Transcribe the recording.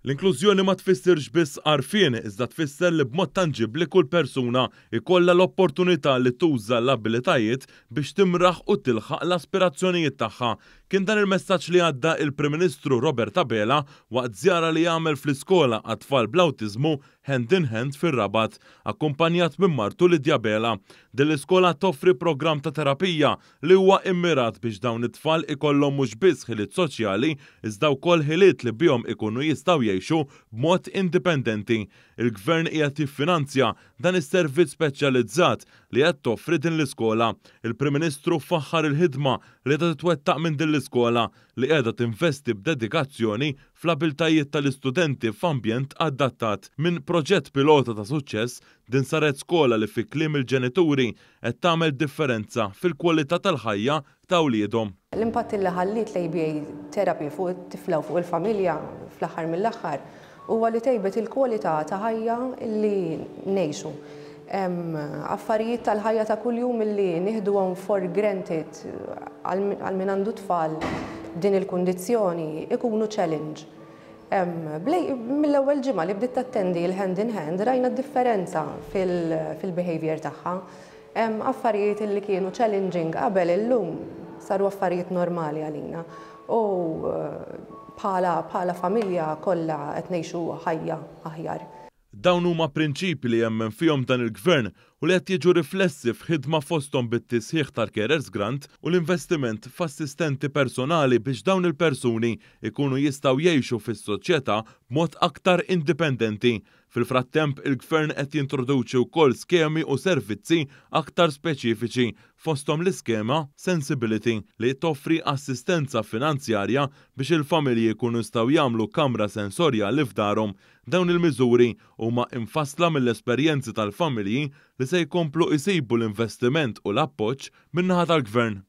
L-inklużjoni ma tfissirx biss għarfien, iżda tfisser li b'mod tanġibbli kull persuna jkollha l-opportunità li tuża l-abilitajiet biex timraħ u tilħaq l-aspirazzjonijiet tagħha. Kien dan il-messaġġ li għadda il-Prim Ministru Robert Abela waqt żjara li għamel fl-iskola għat-tfal bl-awtiżmu Hand in Hand fir-Rabat, akkumpanjat minn martu Lydia Abela. Din l-iskola toffri programm ta' terapija li huwa immirat biex dawn it-tfal ikollhom mhux biss ħiliet soċjali iżda wkoll ħiliet li bihom ikunu jistgħu jgħixu b'mod indipendenti. Il-Gvern qiegħed jiffinanzja dan is-servizz speċjalizzat li qed toffri din l-iskola. Il-Prim Ministru faħħar il-ħidma li qiegħda titwettaq minn din l-iskola li qiegħda tinvesti b'dedikazzjoni fl-abiltajiet tal-istudenti f'ambjent adattat. Minn proġett pilota ta' suċċess, din saret skola li fi kliem il-ġenituri qed tagħmel differenza fil-kwalità tal-ħajja ta' wliedhom. L-impatt li ħalliet l-ABA therapy fuq it-tifla u fuq il-familja fl-aħħar mill-aħħar huwa li tejbet il-kwalità ta' ħajja li ngħixu. Affarijiet tal-ħajja ta' kuljum li nieħduhom for granted għal min għandu tfal b'din il-kundizzjoni ikunu challenge. Mill-ewwel ġimgħa li bdiet tattendi l-Hand in Hand rajna d-differenza fil-behavior tagħha. Affarijiet li kienu challenging qabel illum saru affarijiet normali għalina. U bħala familja kollha qed ngħixu ħajja aħjar. Dawn huma prinċipji li jemmen fihom dan il-Gvern u li qed jiġu riflessi f'ħidma fosthom bit-tisħiħ tal-Carers Grant u l-investiment f'assistenti personali biex dawn il-persuni jkunu jistgħu jgħixu fis-soċjetà b'mod aktar indipendenti. Fil-frattemp, il-Gvern qed jintroduċi wkoll skemi u servizzi aktar speċifiċi fosthom l-iskema Sensibility li toffri assistenza finanzjarja biex il-familji jkunu jistgħu jagħmlu kamra sensorjali f'darhom. Dawn il-miżuri huma imfassla mill-esperjenzi tal-familji li se jkomplu jsibu l-investiment u l-appoġġ min-naħa tal-Gvern.